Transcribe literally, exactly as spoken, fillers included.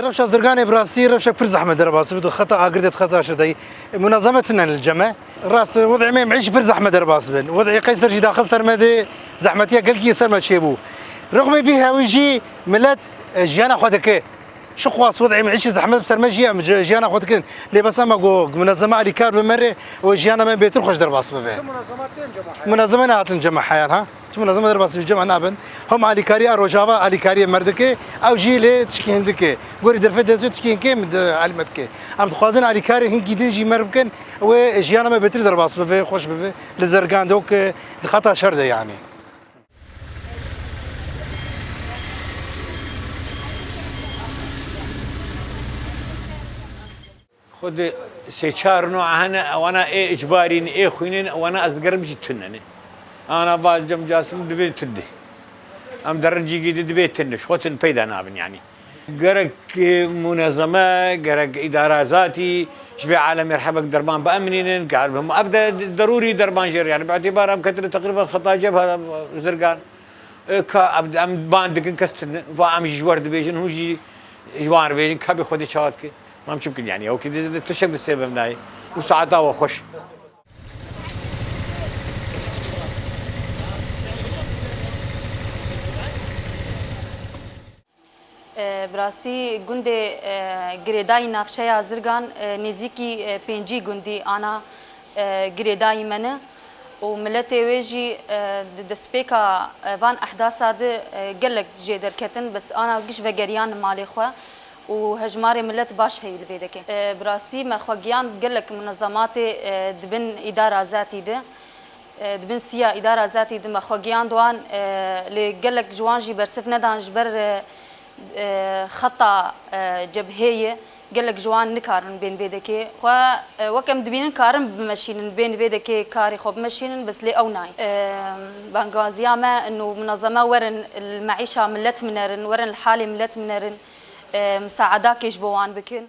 Rewşa Zirganê bi rastî rewşek pir zehmet derbas bû, di xeta agir de, di xeta şedeyî. Munezeme tune li cem e. Rast, wez'ê me mîşî pir zehmet derbas bin. Wez'ê Qeyser jî daxist ser me de zehmetiya gelkî ser me çêbû. Rixmê vî hewî jî milet, e, jiyana xwe dike. Çi xwast wez'ê mîşî zehmet bi ser me jî em ji-, jiyana xwe dikin. Lê bes ema ku munezeme alîkar bi me re, ew jiyana me bêtir xweş derbas bibe. Munezeme nehatin cem heyan ha. Tu munezeme derbasî cem nabin. Hem alîkarî a Rojava alîkariyê me dike, ew jî lê tişkî hin dike. Gorî derfet de tişkî hin kêm di alî me dike. Em dixwazin alîkarê hinkî din jî me bikin, wê jiyana me bêtir derbas bibe, xweş bibe. Li Zirgan de wek di xeta şer de yanî. Xwedê sê çar noa hene, ewana ê icbarî ne, ê xwînê ne, ewana ez digerim jî tune ne. Ana va cem casim dibê tune. Em derin cîgî de dibê tune, ji xwe tune peyda nabin yanî. Gerek, e, munezeme, gerek îdara zatî, ji vê alemê rehebek derman biemînin, gerek hema ev de derûrî derman jê re yanî. Bi îtîbar em ketine teqrîben xeta cebhe Zirgan. E, ka em, em ban dikin kes tune. Va em jî ji we re dibêjin, hûn jî ji wan re bêjin, ka bê Xwedê çawa dike. Mam çi bikin yanî, ew kî dizî tiştek bi sêbem nayê. Û saeta we xweş. E, bi rastî gundê, e, girêdayî navçeya Zirgan, e, nêzîkî, e, pêncî gundî ana, e, girêdayî me ne û miletê wê jî, e, di destpêka, e, van ehdasa de, e, gelek jê derketin, bes ana giş vegeriyan malê xwe û hejmarê milet baş heye li vê dekê. E, bi rastî me xwe giyand gelek munezematê, e, di bin îdara zatî de, e, di bin siya îdara zatî de me xwe giyand wan, e, lê gelek ji wan jî bersiv nedan ji ber, e, e, xeta, e, cebhê ye. Gelek ji wan nikarin bên vê dekê. Xwe, e, wek em dibînin karin bimeşînin, bên vê dekê karê xwe bimeşînin, bes lê ew nayên. E, bangaziya me û munezeme werin li meîşa milet minerin, werin li halê milet minerin, e, misaedakê ji bo wan bikin.